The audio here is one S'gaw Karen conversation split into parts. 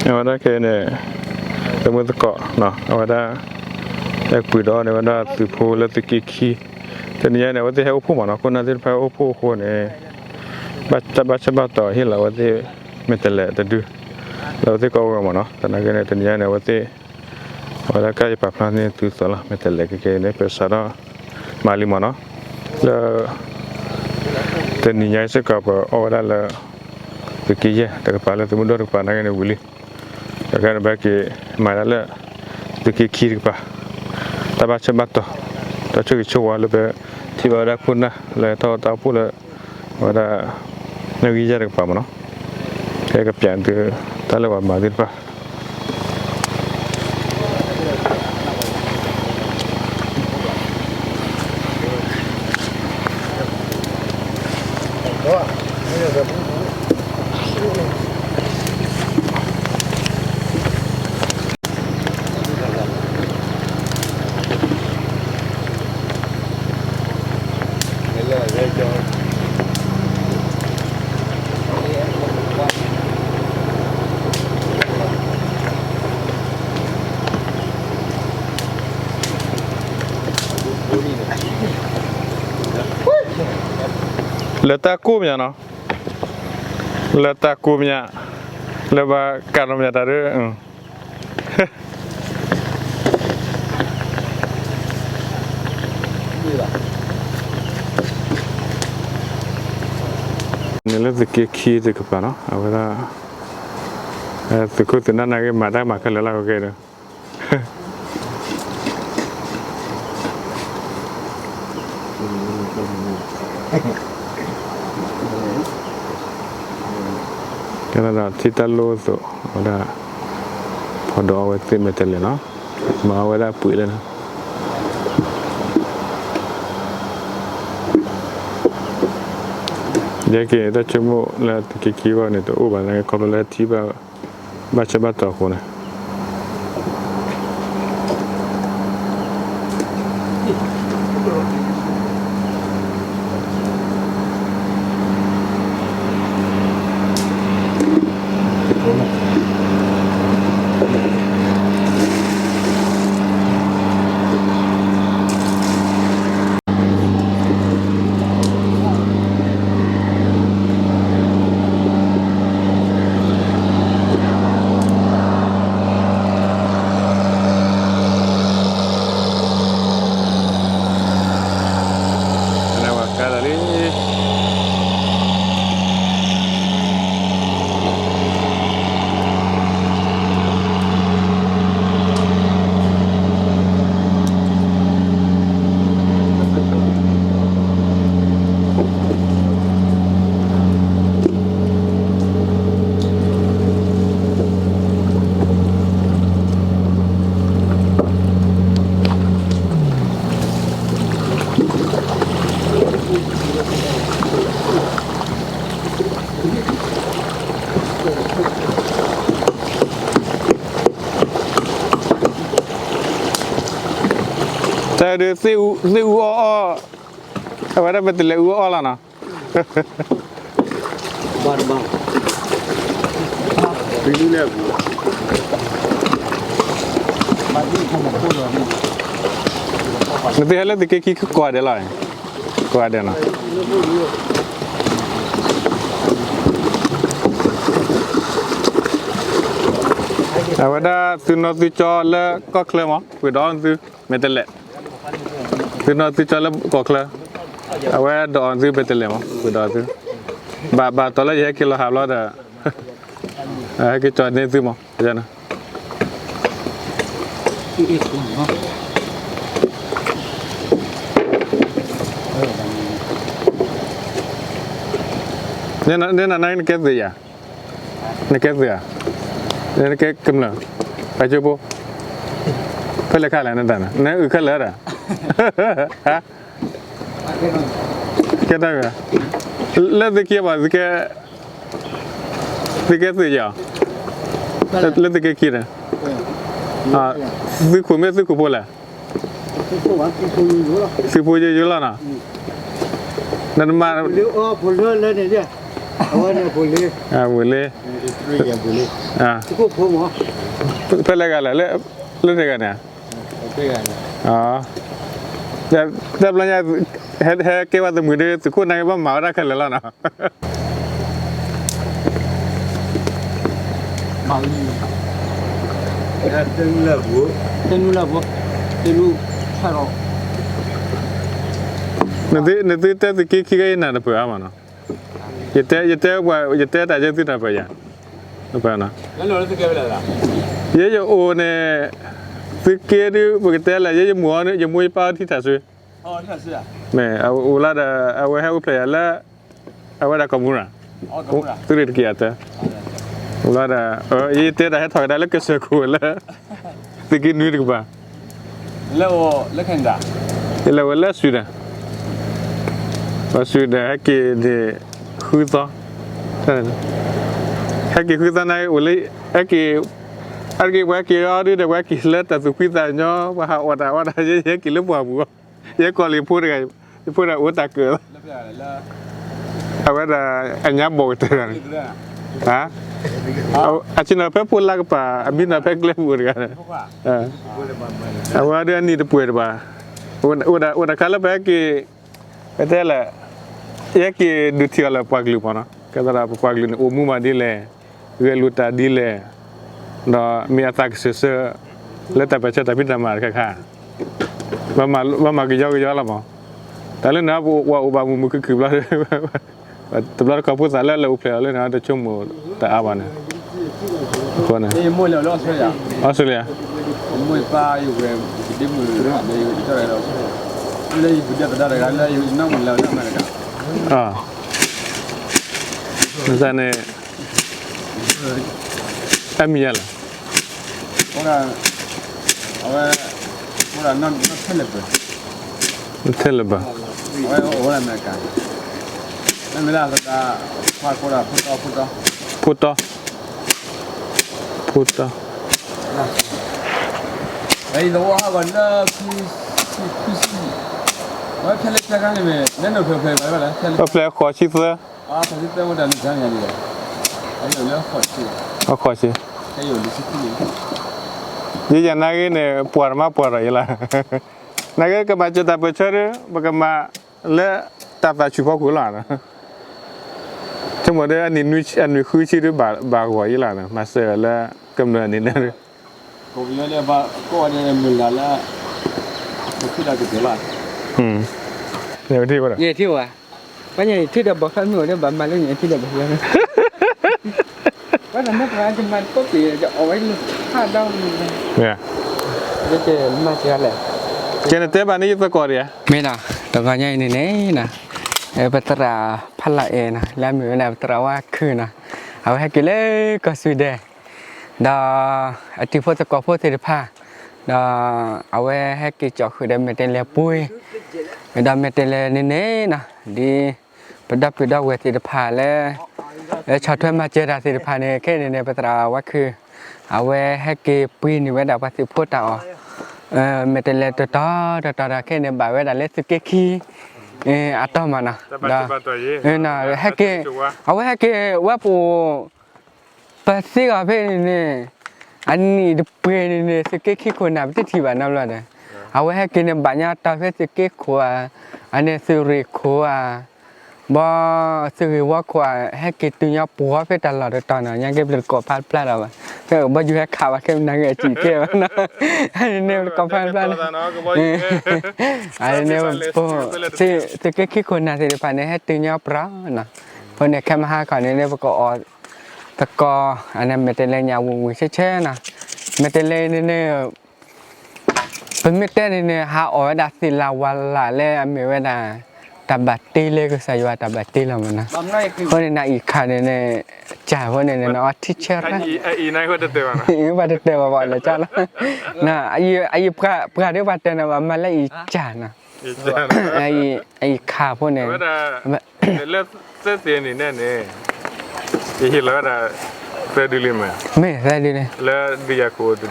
အဝဲဒၣ်ခဲအံၤန့ၣ် သမုၢ်သကိး အဝဲဒၣ် ဟဲပှ့ၤဒီးအီၣ်န့ၢ်ဝဲဒၣ်သုးဖိလၢသုးက့ခံ, တနံၤညါန့ၣ် အဝဲသ့ၣ်ဟဲအိၣ်ဖှိၣ်မးနီၤ, ခိၣ်နၢ်သ့ၣ်တဖၣ်ဟဲအိၣ်ဖှိၣ်အဃိန့ၣ် တၢ်ဘၣ်ဆၢဘၣ်တီၤဟ့ၣ်လီၤအဝဲသ့ၣ် မဲာ်တဲးလဲးတဒု လၢအဝဲသ့ၣ်ကိးဂၤမးနီၤ, သနာ်က့န့ၣ် တနံၤညါန့ၣ် အဝဲသ့ၣ် အဝဲဒၣ်ကယပာ်ဖျါန့ၢ်သုသိးလီၤ မဲာ်တဲးလဲးခဲကနံၣ်အံၤန့ၣ် ပစးထီၣ်မၤလံမးနီၤ, လၢ တနံၤညါအံၤစ့ၢ်ကီးပအီၣ်ဝဲဒၣ်လၢ သုးက့ယဲၢ်တကပၤလၢသုးမုၢ်ဒိၣ်တကပၤ သနာ်က့န့ၣ်ဝံၤလံ, တကးန့ၣ်ဘၣ်က့ၤ မၤဒၣ်လၢ သုးက့ခံတကပၤ တၢ်ဘၣ်ဆၢဘၣ်တီၤ တၢ်ဆိၣ်ဂ့ၤဆိၣ်ဝါလၢပထံၣ်ဘၣ်ဝဲဒၣ်ခိၣ်နၢ်လၢဟဲထီၣ်တၢ်အိၣ်ဖှိၣ်လၢ အဝဲဒၣ် နဂံၢ်ယဲၢ်တကပၤမးနီၤ, ဟဲကပျးသု တၢ်လၢပှၤမၤသ့ၣ်တဖၣ် လၢတၢ်ကိၢ်မးနီၤ, လၢတၢ်ကိၢ်မး, လၢဘၣ်ကးထီၣ်မးတၢ်ဒ် န့ၣ်လၢသုးက့ခံတကပၤနီၤ, အဝဲဒၣ် သုးခိၣ်သုးနၢ်နာ်က့ မၤတၢ်မၤခဲလၢာ်လၢအဂ့ၤဒီး ကဲဒီးထံၣ်တၢ်လိၣ်အသိး အဝဲဒၣ် ဖီဒီးအဝဲသ့ၣ်မဲာ်တဲးလဲးနီၤ, မၤအဝဲဒၣ်ပှ့ၤလၢနီၤ ယဲက့ၤတၢ်ဆိကမိၣ်လၢသုးက့ခံဘၣ်န့ၣ် တအိၣ်ဘၣ်သနာ်က့ ခီဖျိလၢထံၣ်ဘၣ် ဘၣ်ဆၢဘၣ်တီၤအဃိန့ၣ် ကဲလီၤလံ တၢ်ဒုးသ့ၣ်အူအီၣ်အီၣ်, အဝဲဒၣ်မဲာ်တဲးလဲးအူအီၣ်အီၣ်လီၤနီၤ. နသုဟဲလၢသုးက့ခံကိးဂၤဒဲးလီၤ, ကိးဂၤဒဲးနီၤ. အဝဲဒၣ်သုးနီၢ်သုကၠီလၢကီၢ်ချၢမး ပှ့ၤဒီးအီၣ်သုမဲာ်တဲးလဲး, သုးနီၢ်သုကၠီလၢကီၢ်ချၢ, အဝဲဒိးအီၣ်သုမဲာ်တဲးလဲးမး ပှ့ၤဒီးအီၣ်သု, ဘၣ်ဘၣ်တီၤလၢယဟဲက့ၤလီၤဟးဘျီဒီး ဟဲက့ၤကၠီန့ၢ်သုမး, န့ၣ်နနကဲသုးယၤ, နကဲသုးဧါ, နကဲကမျၢၢ်, ပှၤကၠိဖိ, ဖဲလဲၣ်ခါလဲၣ်နတၢ်န့ၣ် နအုၣ်ခဲလၢာ်ဒီး, ဟါ ကဲတၢ်ဂ့ၤ, လၢသုးက့ဘၣ်သုကဲ, သုကဲသုးယၤ, လၢသုးက့ခံန့ၣ်, သုးခိၣ်မ့ၢ်သုးခိၣ်ဖိလဲၣ်, သုးဖိယိယိလီၤနီၤ, နတမၤ, လၢ အဝဲန့ၣ် အဘူးလ့, အဘူးလ့, အဘူးလ့, ဖဲလဲၣ်ဂၤလဲၣ်, လၢတဂၤန့ၣ်, တဘျီညါ, ဟဲကဲဝဲသမုာ်ဒီး သုးခိၣ်နၢ်က့ဘၣ်မၤဝဲဒၣ်ခဲလၢာ်လီၤနီၤ. နသုတဲသုးက့ခံဂၤအံၤနၤတပၢၢ်အါမးနီၤ. ယတဲ, ယတဲပှၤ, ယတဲတၢ်ယဲသုတၢ်ပၢၢ်ယၤ, တပၢၢ်နီၤ. ယဲယအိၣ်န့ၣ်, သုးက့ဒုး ပကတဲလဲၣ်, ယဲယမိၢ်အီၤန့ၣ် ယမိၢ်ယပၢ်အီၤထံထၣ်စွ့, မ့ၢ်အအိၣ်လီၤဒီး အဝဲဟဲအိၣ်ဖျဲၣ်ယၤလၢ အဝဲဒၣ်ကီၢ်မူရၤ, သုးရ့ၣ်တကယၤသၢ, လီၤဒီး, ယတဲတၢ်ဟဲထီၣ်ကဒါလၢကစၢၢ်ခိၣ်လၢ သုးက့နွံတကပၤ, ယလဲၤဝဲလၢ Sweden, ပှၤ Sweden ဟဲက့ၤန့ၣ် ဃုသီ, ဟဲက့ၤဃုသီန့ၣ် အိၣ်လၢ, ဟဲက့ၤ, အါတက့ၢ်ပှၤဟဲက့ၤအီၤဒုးဒီး ပှၤဟဲက့ၤလၢတၢ်သူၣ်ဖှံသးညီ ပှၤဟးအီၣ်တၢ်အီတၢ် ယဲယဟဲက့ၤလၢပှၢ်ပူၤ, ယဲကီၢ်လံၤဖိတဂၤ, ယဖိတဂၤအိၣ်တၢ်ကၢၣ်လီၤ, အဝဲဒၣ်အညါဘီၣ်ကတၢၢ်တဂၤန့ၣ်, အဆ့ၣ်နီၤဖဲဖိလါကပၤ အမံနီၤဖဲကျဲပူၤတဂၤန့ၣ်, အဝဲဒၣ်အနံၣ်တပှဲၤတဘၣ်, အိၣ်ဒၣ်ခါလၢပဟဲက့ၤ, ပတဲလဲၣ်, ယဟဲက့ၤဒုးထံၣ်အီၤလၢပှၤကလုာ်မးနီၤ, ကဲသးဒီးပပှၤကလုာ်န့ၣ် အိၣ်မူမးဒ်လဲၣ်, ဂဲၤလိာ်တၢ်ဒ်လဲၣ်, ဒီးမ့ၢ်အသးကစၢၢ်ဆၢ လၢတၢ်ပၢၢ်ဆၢတၢ်ဖံးတၢ်မၤတခါခါ, ဘၣ်မၤကယီကယီလီၤမး, တၢ်လၢန့ၣ် ပှၤအိၣ်ဘၣ်မုာ်မုာ်ခုၣ်ခုၣ်ဘျီ တဘျီတခီၣ်ဖိသၣ်လၢလဲၤအိၣ်ဖျဲၣ်အီၤလၢန့ၣ် တဆိကမိၣ်တအါဘၣ်န့ၣ်, အဃိန့ၣ်, အီစထြ့လယါ, မ့ၢ်န့ၣ်, အမံၤယါလဲၣ်, အဝဲ, ထဲလၢၤဘၣ်, ဖိတီ, ဖိတီ, အဖျဲၣ်ဃိးဆံသၢ, အဃိးဆံ, ယဲယၤနာ်ဂ့ၤန့ၣ် ပှၤတမၤပှၤဒီးယလီၤ, နာ်ဂ့ၤကမၤစၢၤတၢ်ပၢၢ်ဆၢဒီး ပကမၤလၢတၢ်သးဆူၣ်ဖီခိၣ်လီၤ, ဆိကမိၣ်ဒီး အနံၣ်ဃုဆံဒုးဘၣ်ဂီၤယလီၤ, မၤစၢၤလၢကမျၢၢ်န့ၣ်, ထံၣ်ဝဲ, ပှၤညါန့ၣ်ထံၣ်ဒီးဘီၣ်ဖျါမ့ၢ်အိၣ်ဒီးဘၣ်မၤလၢညါထံၣ်ဒီးဘီၣ်ဖျါ, ပှၤတမ့ၢ်ပှၤကမၤတကိးပ့ၤ ယအီၣ်ဝဲလၢဖးဒီး, ကဲနတဲဘၣ်န့ၣ်ယသကိးဒံးဧါ, မ့ၢ်နီၤ, တဂီၤညါအံၤန့ၣ်န့ၣ်, ပသရၣ်ဖးလီၤအဲၣ်နီၤ လၢအမ့ၢ်ဝဲဒၣ်ပသရၣ်ဝါခုၣ်နီၤ, အဝဲဟဲက့ၤလၢကီၢ် Sweden ဒီးအတံၤဖိသကိးဖိသ့ၣ်တဖၣ်, ဒီးအဝဲဟဲက့ၤကၠီၣ်ဃုာ်ဒီးမဲာ်တဲးလဲးပှ့ၤ, ဒီးမဲာ်တဲးလဲးန့ၣ်န့ၣ်နီၤ, ဒ်ပဒီပုၢ်ဒီဝဲၢ်သ့ၣ်တဖၣ်လၢ ဆီၣ်ထွဲမၤစၢၤတၢ်သ့ၣ်တဖၣ်န့ၣ် ခဲအံၤန့ၣ်န့ၣ် ပသရၣ်ဝါခုၣ်, အဝဲဟဲက့ၤပှ့ၤန့ၢ်ဝဲဒၣ်ပှၤသုးဖိတၢ်အီၣ်, မဲာ်တဲးလဲးတတီၤတတီၤဒီး ခဲအံၤန့ၣ်ဘၣ်ဝဲဒၣ်လၢသုးက့ခံ အတီၢ်မးနီၤ, ဒီး ဟဲက့ၤ, အဝဲဟဲက့ၤဝဲပအိၣ် ပသ့အီၤဖဲန့ၣ်န့ၣ်, အနံၣ်တပှဲၤန့ၣ်န့ၣ် သုးက့ခံခိၣ်နၢ်ပတထံၣ်ဘၣ်နီတဘျီဒီး, အဝဲဟဲက့ၤန့ၣ် ဘၣ်ညါတီၢ်ဖဲသုးက့ခိၣ်ဧါ, အန့ၣ်သုးရ့ၣ်ခိၣ်ဧါ, ဘီသုးဂ့ၢ်ဝီခိၣ်ဧါ, ဟဲက့ၤတုၤညီပှီၤဖဲတၢ်လီၢ်တတီၤနီၤ, ညါက့ၤပတကိးဖးတဖျါလီၤဘၣ်, ဖဲဘီယူၤဟဲခးဘၣ်ခဲမနၤဂ့ၤအစံၣ်ကဲဘၣ်နီၤ, အန့ၣ်န့ၣ်ပတကိးဖးတဖျါလီၤ, အန့ၣ်န့ၣ် သုးက့ခံခိၣ်နၢ်သ့ၣ်တဖၣ်န့ၣ် ဟဲတုၤညီပှီၤနီၤ, အဃိန့ၣ် ခဲမဟါခီန့ၣ်န့ၣ် ပကအီၣ် သကိး, အန့ၣ်မဲာ်တဲးလဲးညၣ်ဝံၤဝံၤဆဲဆဲနီၤ, မဲာ်တဲးလဲးန့ၣ်န့ၣ်, ပမ့ၢ်တဲန့ၣ်န့ၣ် ဟးအီၣ်ဝဲဒၣ်သ့ၣ်လၣ်ဝၣ်လၣ်လၢအမ့ၢ်ဝဲဒၣ် တၢ်ဘၣ်တ့လၢကစၢ်ယွၤတၢ်ဘၣ်တ့လီၤမးနီၤ, အဃိန့ၣ် နအံၤခးန့ၣ်န့ၣ်, ကၢ်ဖိန့ၣ်န့ၣ် နအီထံဆၢရၣ်, ဘၣ်တတၢၢ်ဘၣ်ဘၣ်လၢကၢ်လီၤ, အံၤပှၤတတၢၢ်ဘၣ်ဘၣ်မးလၢအံၤကၢ်နီၤ, အံၤခးဖိန့ၣ် လၢသၢသ့ၣ်န့ၣ်န့ၣ်, ယဟ့ၣ်လီၤဝဲဒၣ်သၢဒုလံမ့ၢ်, မ့ၢ်သၢဒုန့ၣ်, လၢဒုးယၤခိၣ်တဒု,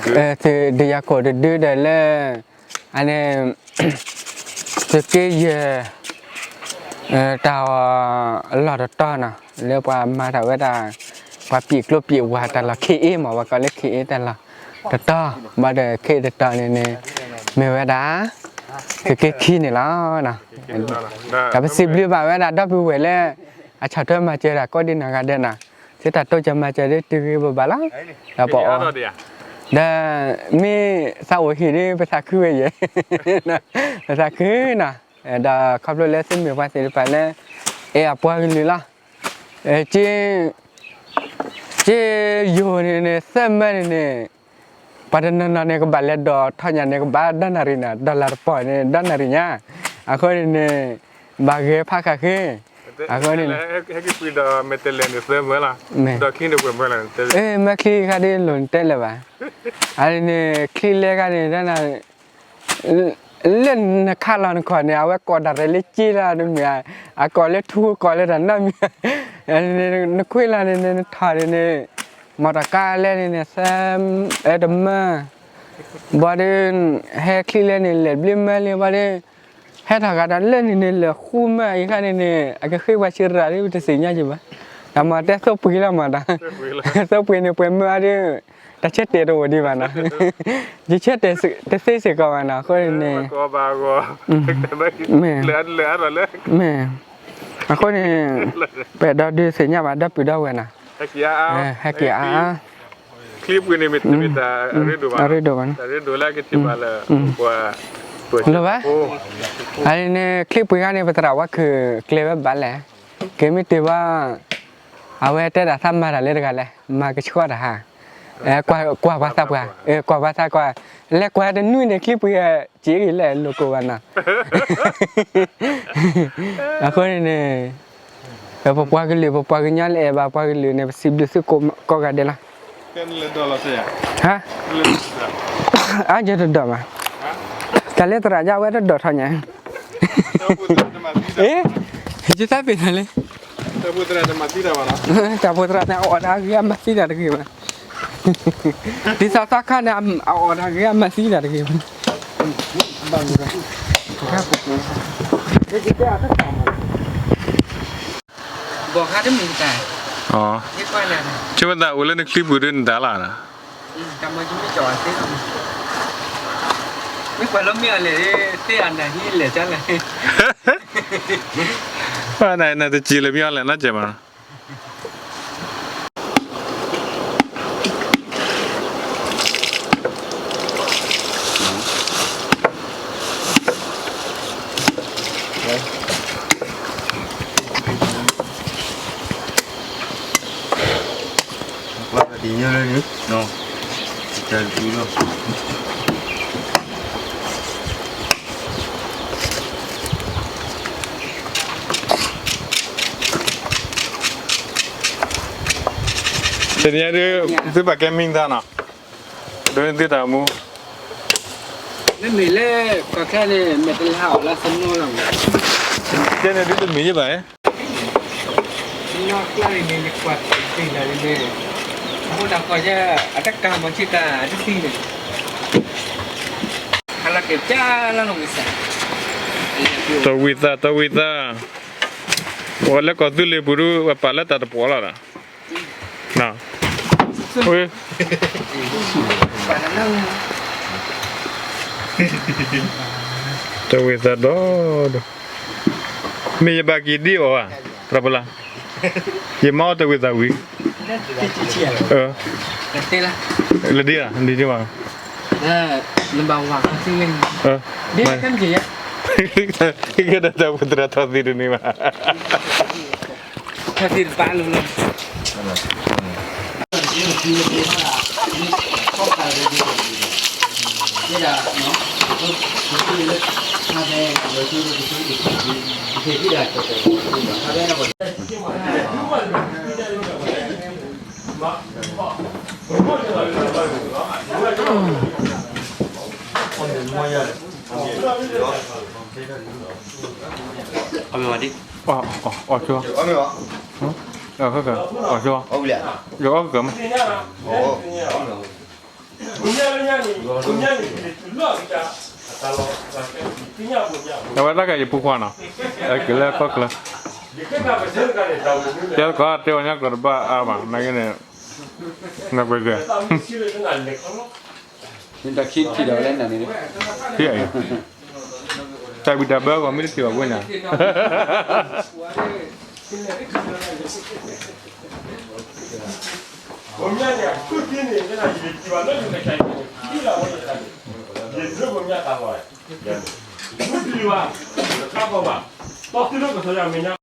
ဒုးယၤခိၣ်တဒုဒီးလၢ, အန့ၣ်, သုးက့ယဲၢ်, တၢ်အီၣ်အလီၢ်တတီၤနီၤ လၢပှၤမၤတၢ်ဝဲဒၣ် ပှၤပံာ်ကျိပံာ်ဝၢ်တၢ်လီၢ် ခ့အ့မး ပှၤကိးလၢခ့အ့တၢ်လီၢ်တတီၤ ဘၣ်ဒီးခ့တတီၤန့ၣ်န့ၣ် မ့ၢ်ဝဲဒၣ် သုးက့ခံန့ၣ်လီၤ. တၢ်ပစံးဘျုးဘၣ်ဝဲဒၣ်ဒီပုၢ်ဝဲၢ်လၢ အဆီၣ်ထွဲမၤစၢၤတၢ်ကိးဒံနီၢ်ဂၤဒဲးနီၤ သုတၢ်တိစၢၤမၤစၢၤဒ်တုၤဂ့ၤဘၣ်ဘၣ်လီၤ. ဒီးပအီၣ် ဒီးမ့ၢ်သးအိၣ်ဟံၣ်ဒ်ပသးခုဝဲယဲၢ် ပသးခုနီၤ ဒီးခီဖျိလၢသုမ့ၢ်ပှၤသ့ၣ်တဖၣ်လၢ အဲၣ်အပှၤကလုာ်လီၤ. က့ က့ယိၤန့ၣ်န့ၣ် သၢမၢန့ၣ်န့ၣ် ပှၤတနီၤနီၤန့ၣ် ကဘၣ်လဲၤဒိးထီၣ်ညၣ်န့ၣ် ကဘၣ်ဒီနၣ်ရံၣ်န့ၣ် ဒီးလၢတပီၢ်န့ၣ် ဒီနၣ်ရံၣ်ညါ အဃိန့ၣ်န့ၣ် ဘၣ်ဂဲၤဖးဃာ်ဃ့ အဃိန့ၣ် မ့ၢ်ချံခါဒ်လိၤနတဲလၢၤဘၣ်. အန့ၣ်န့ၣ် ချံလဲခါန့ၣ် လၢနခးလီၤနခီၣ်န့ၣ် အဝဲကိးတၢ်ရဲၣ်လၢက့လီၤတမ့ၢ် အကိးလၢထူကိးလၢတၢ်နီတမံၤ နခွံလီၤန့ၣ် နထီၣ်န့ၣ်န့ၣ် မီၢ်တၢ်ကါလဲန့ၣ်န့ၣ် သၢ အဲတမၢ ဘၣ်ဒီး ဟဲချံလဲန့ၣ် လဲၤဘျ့မၢလံဘၣ်ဒီး ဟဲထီၣ်ဂၤဒီးလၢန့ၣ်န့ၣ် လဲၤဃူမၢအံၤခါန့ၣ်န့ၣ် အကဃ့ပှၤဆံရၤဒ်တသ့ၣ်ညါက့ဘၣ်. တၢ်မၤတဲသိပှ့ၤလီၤမးတၢ် သိပှ့ၤန့ၣ် ပှဲၤမၢအါဒီး တၢ်ဆၢတဲာ်တအိၣ်ဒံးဘၣ်နီၤ ယဆၢတဲာ်တသ့စ့ၢ်ကီးဘၣ်နီၤ အဃိန့ၣ်န့ၣ် မ့ၢ် မ့ၢ် အဃိန့ၣ် ပအဲၣ်ဒိးဒုးသ့ၣ်ညါဘၣ်ဒီပုၢ်ဒီဝဲၢ်နီၤ ဟဲက့ၤအါအါ အရ့ဒိၣ်ဘၣ်နီၤ လိၣ်ဘၣ် အန့ၣ်န့ၣ် ချံပှ့ၤခါန့ၣ် ပသရၣ်ဝါခုၣ်ကျဲၤဝဲဘၣ်လဲၣ် က့ၤမ့ၢ်တ့ၢ်ဘၣ် အဝဲတဲဒၣ်သးမၤတၢ်လၢတဂၤလဲၣ် မၤကဆှီတၢ်ဟါ ကွၢ်ပှၤသးပှၢ် ကွၢ်ပှၤသးကွၢ် လဲၤကွၢ်တနွံန့ၣ် ချံပှ့ၤစံးဂ့ၤလဲၣ်လိာ်ကိးဘၣ်နီၤ အဃိန့ၣ်န့ၣ် ပပှၤကလုာ် ပပှၤကညီလၢအဲၣ်ဘၣ်ပှၤကလုာ်န့ၣ် ပစံးဘျုးသုကိးဂၤဒဲးလီၤ ဟါ အါယတဒိးဘၣ် တၢ်လၢသရၣ်ယါဝဲတဒိးထီၣ်ညါ အ့ ယသးပ့ၤနီၣ်လံ တၢ်ဖိသရၣ်န့ၣ် အအီၣ်တၢ်ဂ့ၤအမၤသံတၢ်တဂ့ၤဘၣ် ဒ်သိးသီခါန့ၣ် အအီၣ်တၢ်ဂ့ၤအမၤသံတၢ်တဂ့ၤဘၣ် ဘီၣ်ခါတမ့ၢ်တၢ် ကဝဲသးအိၣ်လၢနချံပူၤဒ်နတၢ်လီၤ မ့ၢ်ကွၢ်လၢမ့ၢ်အီၤလဲၣ် သ့ၣ်အနၢ်ဟံးလဲၣ်ကလဲၣ် နတစံးလၢမ့ၢ်အီၤလဲၣ်နီတစဲးဘၣ် တနံၤအံၤဒုး သုဘၣ်ကဲမံသးနီၤ ဒိးန့ၢ်သုတၢ်မူ မ့မ့ၢ်လၢကီၢ်ချၢန့ၣ် မဲာ်တလါအီၣ်လၢသနီလီၤ ကဲန့ၣ်ဒုးတမ့ၢ်ယဘၣ် သနီကျါန့ၣ်န့ၣ် ယကွၢ်တ့ၢ်လၢန့ၣ် အဃိတၢ်ကီၢ်ယဲ အတကးမီၤဆံတၢ်အတသံန့ၣ် ဟးလီၤက့ၤပျၢ်လၢနဝံသး တဝံသး တဝံသး ပှၤလၢကီၢ်သူလ့ၤပူၤဒုး ပှၤပာ်လၢတၢ်တပှီၤလီၤဒီး တဝံသးဒီးဒီး မ့ၢ်ယဘၣ်က့ၤဒ်အီၤဧါ သရၣ်ပလၢ် ယမၤအီၣ်တဝံသးဝံၤ လၢဒ်ဧါ ဒ်ဒ်မး ကဲဒီးတၢ်ပသရၣ်ထီၣ်သ့တန့ၢ်ဘၣ် အီၣ်ကၢ အီၣ်ကၢ ယအီၣ်ကၢမး ညါန့ၣ် ညါန့ၣ် ညါန့ၣ် အဝဲတၢ်ကယဖိခွါနီၤ, အက့ၤလၢကီၢ်ချၢ, တဲသကိးတဲဝဲညါကျိၤတဘၣ်အါဘၣ် နာ်က့န့ၣ်, နကွဲးကဲ, မ့ၢ်တၢ်ခံထံၣ်ဒီးလဲၣ်နၤန့ၣ်, တၢ်ဘံၣ်တၢ်ဘၢဂီၤမ့ၢ်တထံၣ်ဘၣ်ဝဲညါ ဘိမၠါန့ၣ် အဆူၣ်က့န့ၣ် ယဲဒၣ်ယထံၣ်ဘၣ်လၢယကစၢ်ယဲန့ၣ် ယထံၣ်လၢဘိမၠါတၢ်လီၤ, ယထံၣ်လၢဘိမၠါတၢ်လီၤ, မုၢ်တလံၤဘၣ်, တၢ်ကီဘၣ်, တီသုလၢကစၢ်ယွၤမဲာ်ညါ